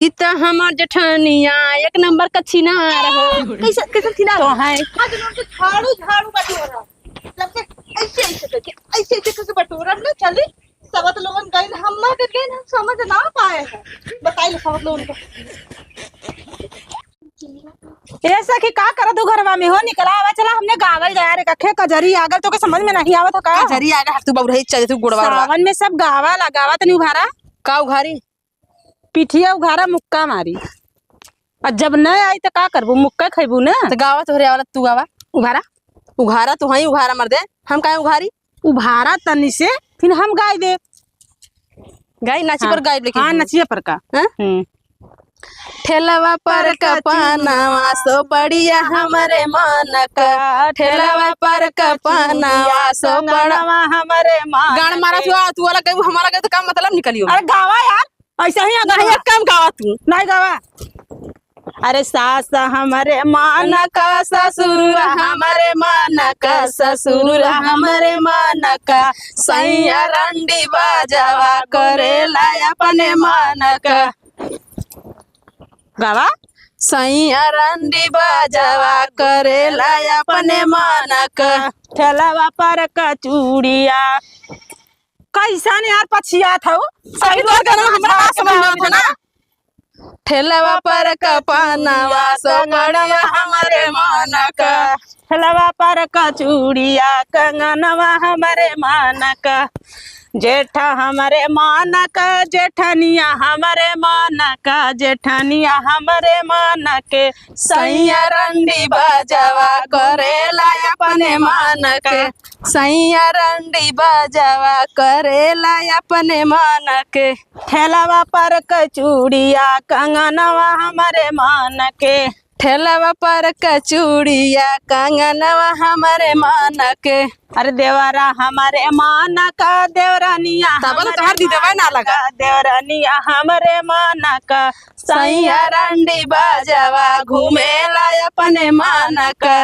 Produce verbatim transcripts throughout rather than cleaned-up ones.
ई त हमार जेठनिया एक नंबर का छिनार हो। कैसे, कैसे छिनार? तो है। आज लोग के झाड़ू, झाड़ू बटोरा। जब से ऐसे, ऐसे करके, ऐसे, ऐसे करके बटोरा ना चली। सबत लोगन गइल, हम ना गइल, हम समझ ना पाए हैं। बताइए सबत लोगन को। ए सखी, का करत हू घरवा में हो? निकला आवा, चला, हमने गावल जाए रे। कखे कजरी आ गल, तोके समझ में नहीं आवत हो का? कजरी आ गल, हट तू बउरही, चल तू गोड़वा, गोड़वा। सावन में सब गावा ला, गावा तनी उभारा। का उघारी? पिठिया उघारा, मुक्का मारी। आ जब न आई त का करबू? मुक्का खइबू ना। त गावा तोहरे आवला, तू गावा। उघारा। उघारा, तू हई उघारा मर्दे, हम काहे उघारी? उभारा तनी से, फिर हम गाई देब। गाई, नाची हाँ। पर गाइब लेकिन हाँ, हम। नचिया पर का। हाँ? हम्म। ठेलवा पर का पानवा सो बढ़िया हमरे मन का, ठेलवा पर का पानवा सो बड़ा कंगनवा हमरे मन गान मारा के। तू, तू वाला गाइब, हमारा गाइब तो का मतलब निकलियो? अरे गावा यार, ऐसा ही अगर नहीं, हुआ। एक काम गावा तू। नहीं गावा। अरे सास हमरे मान का, ससुर हमरे मान का, ससुर हमरे मान का, सैया रंडी बाजावा करेला अपने मान का। गावा। सैया रंडी बाजावा करेला अपने मान का। ठेलवा पर का चूड़िया। कैसन यार पछियात हऊ? सही तोर गाना हमरा ना समझ में आवत है ना। ठेलवा पर का पानवा सो बढ़िया हमरे मन का। ठेलवा पर का चूड़िया कंगनवा हमरे मन का। जेठा हमरे मन का, जेठनिया हमरे मन का, जेठनिया हमरे मन के। सैया रंडी बाजावा करेला अपने मन के। सैया रंडी बाजावा करेला अपने मन के। ठेलवा पर कचूड़िया कंगनवा हमरे मन के। ठेलवा पर कचूड़िया कंगनवा हमरे मन के। अरे देवरा हमरे मन का, देवरानिया तब तो हमरे तोहर दीदवा ना मन लगा। का, देवरानिया हमरे मन का। सैया रंडी बाजावा घूमेला अपने मन का।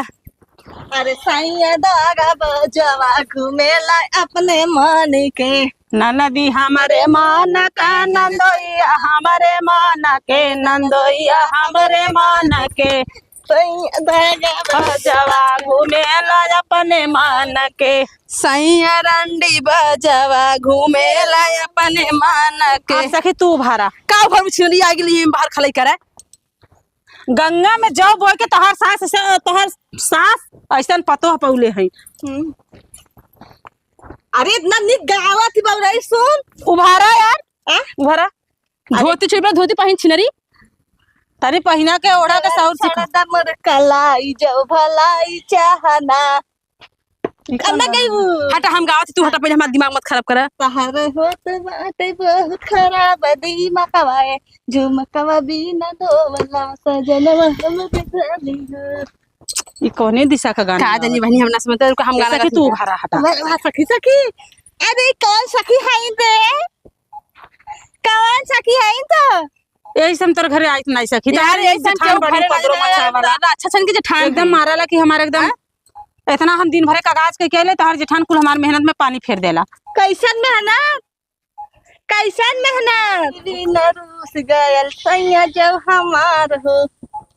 अरे सैया दागा बजवा घूमेला अपने मन के। ननदी हमरे मन का, नंदोइया हमरे मन के, नंदोइया हमरे मन के। सैया दागा बजवा घूमेला अपने मन के। सैया रंडी बजवा घूमेला अपने मन के। अब सखी तू उभारा। का उभार छिनरी आ गेली, हम बाहर खलई करे। गंगा में जौ बोए के तोहार सास से, तोहार सास ऐसन पतोह पौले हैं। हम्म। अरे इतना निक गावत ही बउरही सुन। उभारा यार। आ? उभारा। अरे। धोती छोड़, धोती पहिन छिनरी। तनी पहिना के ओढ़ा के साउर सीख। सड़दा मोर कलाई जौ भलाई चाहना। ई कौन अन्ना गाना? गई वो। हटा, हम गावत, तू हटा, पहले हमार दिमाग मत खराब करा। तहार होत बाटे बहुत खराब दिमागवा ए, झुमकवा बिना धोवला सजनवा हमरे जानी हो। ई कौने दिशा का गाना का गावत जानी बहनी, है? हम ना समझते, रुका, हम गाना ऐसा कि गावत तू हैं। उभारा हटा। वाह, वाह, सखी, सखी। अरे, कौन सखी है रे? कौन सखी है तो? यही से हम तोर घरे आइत नहीं सखी। यार, तोहार यही से हम जेठान केहू बड़ी घरे पदरो नहीं मचावा ला। दादा, अच्छा छन के जेठान एकदम है। मारा ला कि हमारे एकदम हाँ? इतना हम दिन भरे का काज के केले, तोहार जेठान कुल हमार मेहनत में पानी फेर देला। कैसन मेहनत? कैसन मेहनत? दिल रूस गयल सैया जब हमार हो।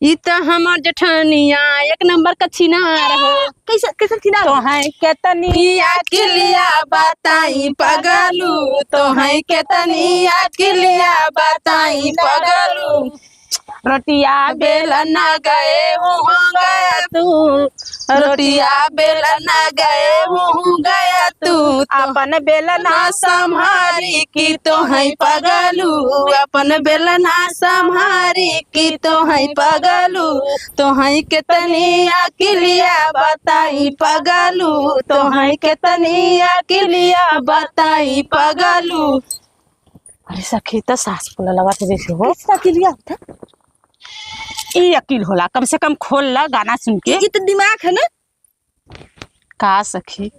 ई त हमार जेठानिया एक नंबर का छिनार हो। कैसे, कैसे छिनार? तो है केतनी अकिलिया बताई पगलू, तो है केतनी अकिलिया बताई पगलू। रोटिया बेलन गए हूँ गया तू, रोटिया बेलन गए हूँ गया तू, अपन बेलना संभारी की तो है पगलू, अपन बेलना संभारी की तो है पगलू, तो है केतनी अकिलिया बताई पगलू, तो है केतनी अकिलिया बताई पगलू। अरे सखी, त सास बोला लगा थे जैसे हो। किसका अकिलिया होता? ई अकिल होला, कम से कम खोल ला गाना सुन के। ई तो दिमाग है ना? का सखी?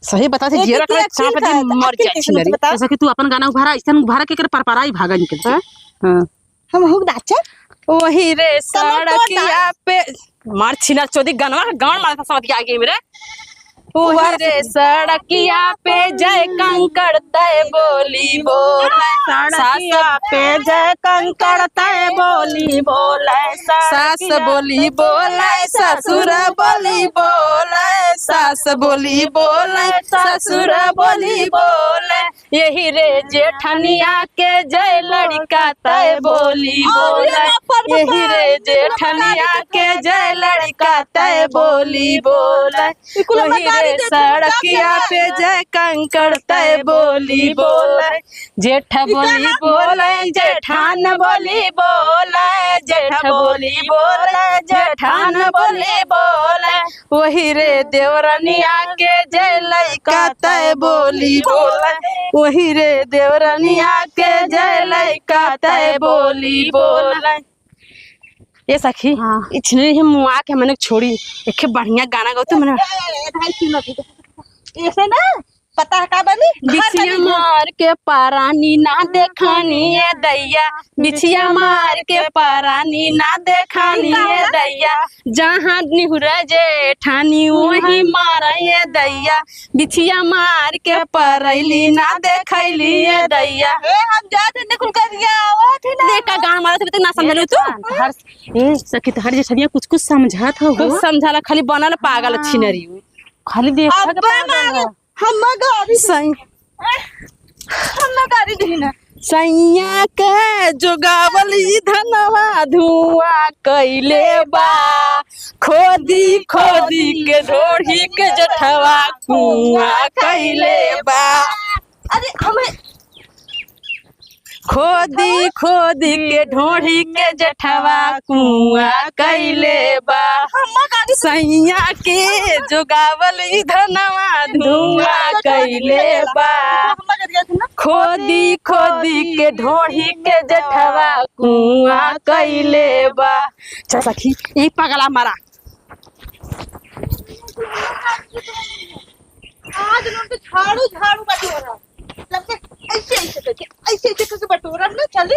सही बता थे, ए, जियरा कितनी करे अच्छी चाप था, दिन मर अकिल जाए कैसे छिनरी। बता? जैसे कि तू अपन गाना उभारा, ऐसन उभारा के कर परपराई भागा निकल के। हाँ? हाँ। हम हुक दाचा? वही रे कमर तोड़ दा। सड़किया पे मार छिनर चोदी गनवा के गांड मारता समझ के आगे मेरे। वही रे सड़किया पे जय कंकड़ तय बोली बोले। सड़किया पे जय कंकड़ तय बोली बोले। सास बोली बोले, ससुर बोली बोले, सास बोली बोले, ससुर बोली बोले। यही रे जेठनिया के जय लड़का तय बोली बोले। यही रे जेठनिया के जय लड़का तय बोली बोले। वही रे सड़किया पे जय कंकड़ तय बोली बोले। जेठ बोली बोले, जेठान बोली बोले, जेठ बोली बोले, जेठान बोली बोले। वही रे देवरनिया के जय लइका तय बोली बोले। वही रे देवरनिया के जय लइका तय बोली बोले। ए सखी, हाँ। ई छिनरी ही मुआ के मने छोड़ी, एखे बढ़िया गाना गाओ तो मने। ए, ए, ए, भाई, सुनो, सुनो। ऐसे ना, पता है का बनी? बिछिया मार के परानी ना देखानी ए दैया, बिछिया मार के परानी ना देखानी ए दैया, जहाँ निहुरा जेठानी वही मारा ए दैया, बिछिया मार के परैली ना देखैली ए दैया। ए, हम जात हन कुल करिया, आवत ही ना। देखा गाना मारत है, ना समझलू तू? हर, ए, सखी, तोहर जेठनिया कुछ कुछ समझात हो। कुछ समझाला, खाली बनल पागल छिनरी। खाली देखा के पागल है। हम ना गारी सही। हम ना गारी दी ना। सैया के जोगावल ई धनवा धुआं कइले बा, खोदी खोदी के ढोढ़ी के जेठवा कुआं कइले बा। अरे हमें खोदी खोदी के ढोढ़ी के जेठवा कुआं कइले बा। सैया के जोगावल ई धनवा धुआं कइले बा। खोदी खोदी के ढोढ़ी के जेठवा कुआं कइले बा। चल सखी, ई पगला मरा। आज लोग तो झाड़ू झाड़ू बटोरा, जब से ऐसे ऐसे करके, ऐसे ऐसे करके बटोरा ना चली।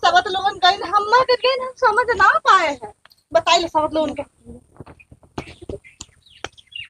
सबत लोगन गइन, हम ना कर गइन, हम समझ ना पाए हैं। बताई ले सबत लोगन के।